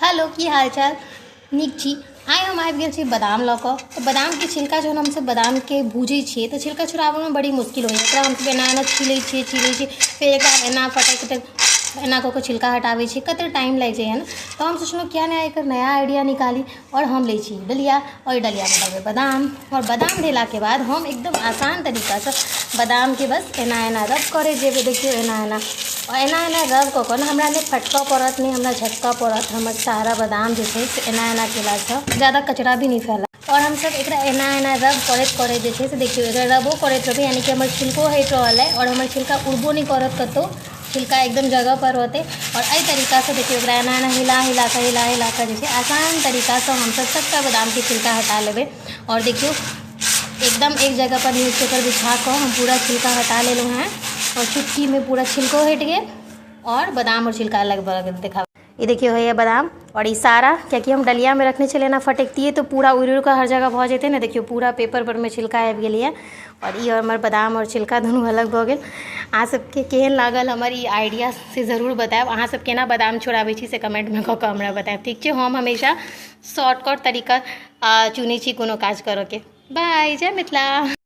Hello, की हाल चाल? नीक छी। आइ हम आबि गेल छी बादाम लऽ कऽ। तऽ बादामके छिलका जहन हमसभ बादामके भूजै छियै तऽ छिलका छोड़ाबैमे बड़ी मुश्किल होइए। एकरा हमसभ एना एना छीलै छियै, छीलै छियै, फेर एकरा एना फटकि फटकि एना कऽ कऽ छिलका हटाबै छियै, कतेक टाइम लागि जाइए ने। तऽ हम सोचलहुँ किएक नहि एकर नया आइडिया निकाली आओर हम लै छी डलिया, ओहि डलियामे देबै बादाम आओर बादाम देलाके बाद हम एकदम आसान तरीकासँ बादामके बस एना एना रब करैत जेबै। देखियौ, एना एना आओर एना एना रब कऽ कऽ ने हमरा नहि फटकऽ पड़त, नहि हमरा झटकऽ पड़त। हमर सारा बादाम जे छै से एना एना केलासँ ज्यादा कचरा भी नहि फैलत। आओर हमसभ एकरा एना एना रब करैत करैत जे छै से, देखियौ, एकरा रबो करैत रहबै, यानी कि हमर छिलको हटि रहल अइ आओर हमर छिलका उड़बो नहि करत कतहु, छिलका एकदम जगहपर रहतै। आओर एहि तरीकासँ देखियौ, एकरा एना एना हिला हिला कऽ, हिला हिला कऽ जे छै आसान तरीकासँ हमसभ सभटा बादामके छिलका हटा लेबै। आओर देखियौ, एकदम एक जगहपर न्यूज पेपर बिछा कऽ हम पूरा छिलका हटा लेलहुँ हेँ आओर चुटकीमे पूरा छिलको हटि गेल आओर बादाम आओर छिलका अलग भऽ गेल। देखा, ई देखियौ, होइए बादाम आओर ई सारा, कियाकि हम डलियामे रखने छलियै ने, फटकतियै तऽ पूरा उड़ि उड़ि कऽ हर जगह भऽ जेतै ने। देखियौ, पूरा पेपर परमे छिलका आबि गेलैए आओर ई हमर बादाम आओर छिलका दुनू अलग भऽ गेल। अहाँ सबके केहन लागल हमर ई आइडिया से जरूर बतायब। अहाँ सब केना बादाम छोड़ाबै छी से कमेंटमे कऽ कऽ हमरा बतायब। ठीक छै? हम हमेशा शॉर्टकट तरीका चुनै छी कोनो काज करऽके। बाय, जय मिथिला।